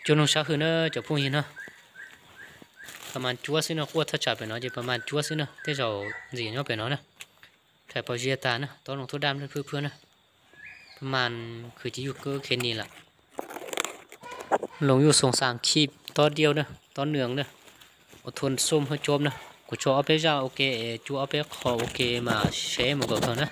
Cua noog sab hwm na cov phooj ywg na, pas mas cuab xwb no, quaj thaj tsam pem no ces pas mas cuab xwb na, tej zaum ntxim nyob pem no na. Thaim pos zias tas na, tob noog tuaj daj phwb phwb na. Pas mas khwv tis yuj kawb khe nis lawm. Loo yuj xoo xas khib tob diauj na, tob nws na, ua thua xom hwj cob na. Kuv tso ob peb zaj ua ke es cua ob peb qho ua ke mas seb mus nkaus tag na.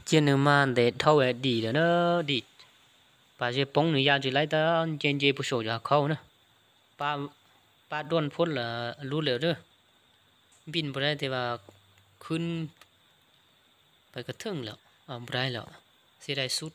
Cia nws mas ntev dhau dim lawm na, dim pas ze poob nws ya tsis laib tab nce nce puag saum cov hav khaub na. Pab duaj phuab lub lawm lawm. Npij npua dai tias khwb pais kov theej lawm, npua dai lawm, xib dai xub.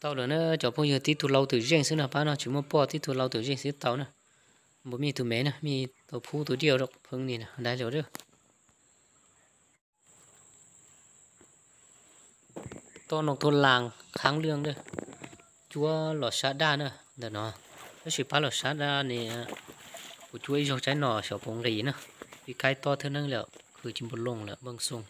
Tau lawm na cov phooj ywg, tib tug lau twm zeej xwb no, pab no tsis muaj poj, tib tug lau twm zeej xwb tau na. Npus mej tug me na, mej tau phub tus diaj pheej ni na, dai lawm. Toj Noo Thub Laas khaab lwj, cuab los sab daj na ntawm no. Tab sis pab los sab daj ne, kuv cuab ib zaug tsaib no xyov puas nqis na. Pib kaib toj thawj neeb lawm, khwv tsis npaum loos lawm npoo xoo.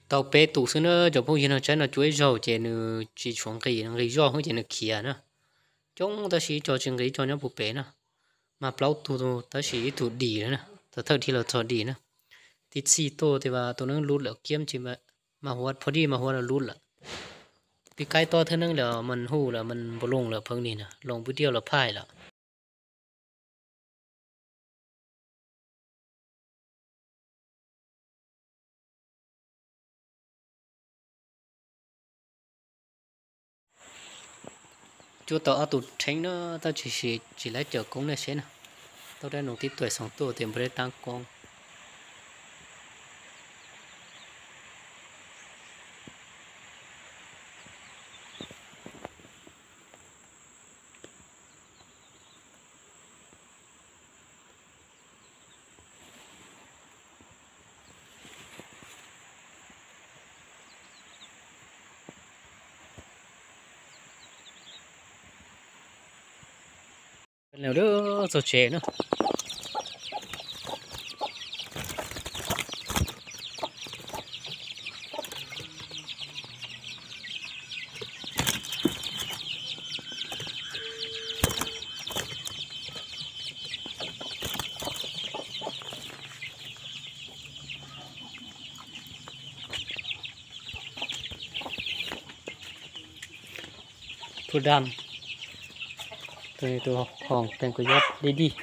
Tau peb tus xwb na cov phooj ywg, no tsaib no cuab ib zaug ces nws tsis tshuav nqis, nqis zoj ces nws khiav na. Coob tab sis ib co tsis nqis, ib co nyob puag pem na. Mas plaub tug tab sis ib tug dim lawm na, thaum thawj dhia los txog dim na. Tib txhij tuaj tes vas tus neeb lub lawm kiab ces mas huav pho dij mas huav lub lawm. Pib kaib toj thawj neeb lawm mas hu lawm mas npaum loos lawm pheej ni na, loos pw diaj los phais lawm. Cuab tau ob tug rheeb na, tab sis tsis laib cawm koob na seb na. Tau dab nus tib tuam xoom tuaj tes npua dej taab koob. Txog tsev na. Tus dam, tus, tus hom pees kuv yuav dib dib.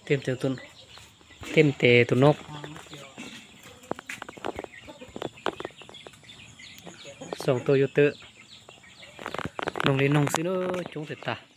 Tej tes tus noob xoo tuaj yuav twm, noog li noog xwb na, coob tag tag.